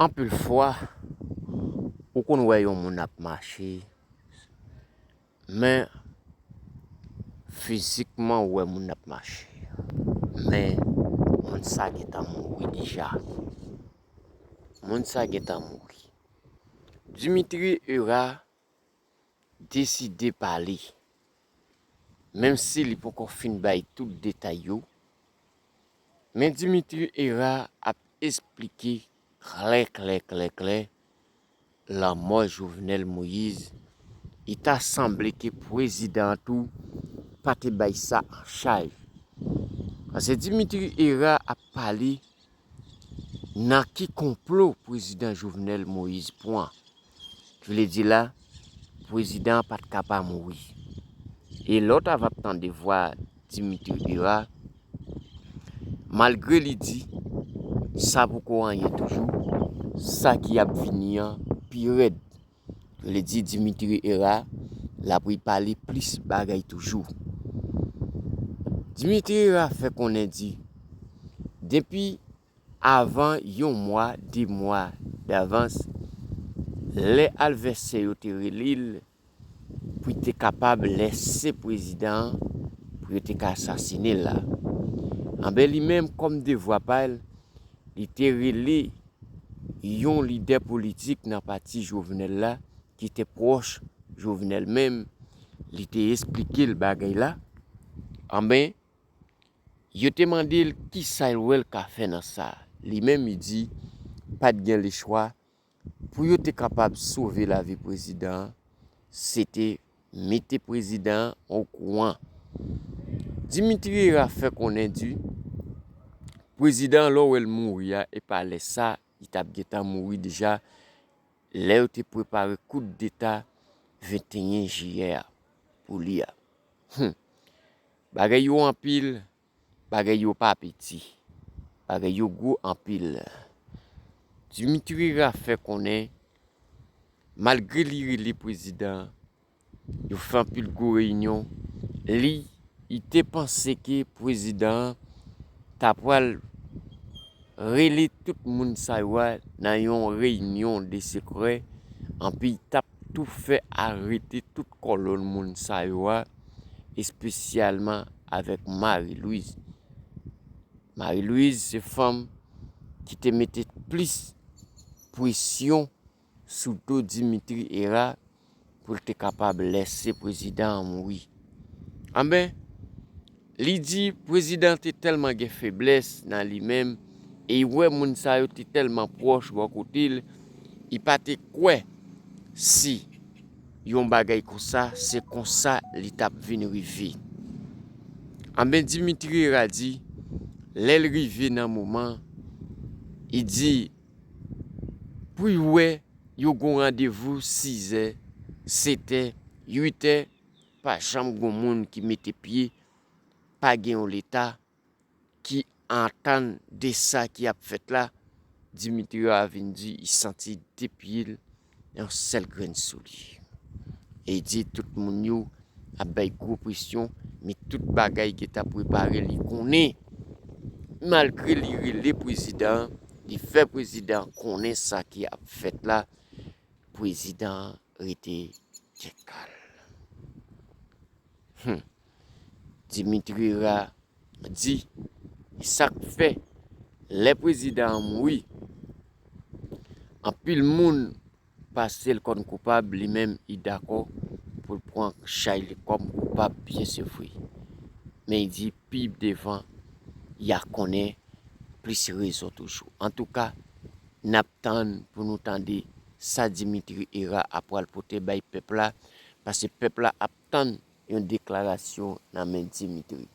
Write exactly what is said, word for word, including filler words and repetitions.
Anpil fwa, ou konn wè yon moun ap mache, men fizikman ou wè moun ap mache. Men moun sa gentan mouri deja. Moun sa gentan mouri. Dimitri Herard deside pale. Menm si li poko fin bay tout detay yo, men Dimitri Herard ap esplike klè, klè, klè, klè, lanmò Jovenel Moïse. Li ta sanble ke prezidan an tou pa te bay sa an chaj. Paske Dimitri Herard ap pale nan ki konplo prezidan Jovenel Moïse pran. Ki vle di la, prezidan an pa t ka pa mouri. E lè w ta va tande vwa Dimitri Herard, malgre li di sa poko anyen toujou, sa ki ap vini an pi rèd. Ki vle di Dimitri Herard, l ap repale plis bagay toujou. Dimitri Herard fè konnen di, depi avan yon mwa, de mwa davans, lè advèsè yo te rele l pou l te kapab lèse prezidan an, pou yo te ka asasinen l la. Anben, li menm, kòm devwa pa l, li te rele yon lidè politik nan pati Jovenel la, ki te pwòch Jovenel menm, li te esplike l bagay la. Anben, yo te mande l kisa l wè l ka fè nan sa. Li menm, li di, pa t gen lechwa, pou yo te kapab sove lavi prezidan an, se te mete prezidan an okouran. Dimitri Herard fè konnen di, prezidan an, lè w wè l mouri a, e pa lè sa, li t ap gentan mouri deja, lè yo te prepare koudeta venteyen jiyè a pou li a. Hum. Bagay yo anpil, bagay yo pa piti, bagay yo gwo anpil. Dimitri Herard fè konnen, malgre li rele prezidan an, yo fè anpil gwo reyinyon, li, li te panse ke prezidan an ta pral rele tout moun sa yo a nan yon reyinyon de sekrè, anpi l t ap tou fè arete tout kòlonn moun sa yo a, espesyalman avèk Marie Louise. Marie Louise se fanm ki te mete plis presyon sou do Dimitri Herard pou l te kapab lèse prezidan an mouri. Anben, li di prezidan te tèlman gen feblès nan li menm, e l wè moun sa yo te tèlman pwòch bò kote l, li pa te kwè si yon bagay konsa, se konsa li t ap vin rive. Anben, Dimitri Herard di, lè l rive nan moman, li di, pou l wè yo gon randevou sizè, setè, uitè, pa janm gon moun ki mete pye, pa gen yon Leta ki antann de sa ki ap fèt la, Dimitri Herard vin di li santi de pye l yon sèl grenn soulye. E li di tout moun yo ap bay gwo presyon, men tout bagay gentan prepare, li konnen. Malgre li rele prezidan an, li fè prezidan an konnen sa ki ap fèt la, prezidan an rete tèt kal. Hmm. Dimitri Herard di, e sa k fè, lè prezidan an mouri, anpil moun pase l kòm koupab, li menm, li dakò pou l pran chay li kòm koupab, byen se vre. Men li di, pi devan, y a konnen plis rezon toujou. Antouka, n ap tann pou nou tande sa Dimitri Herard ap pral pote bay pèp la, paske pèp la ap tann yon deklarasyon nan men Dimitri.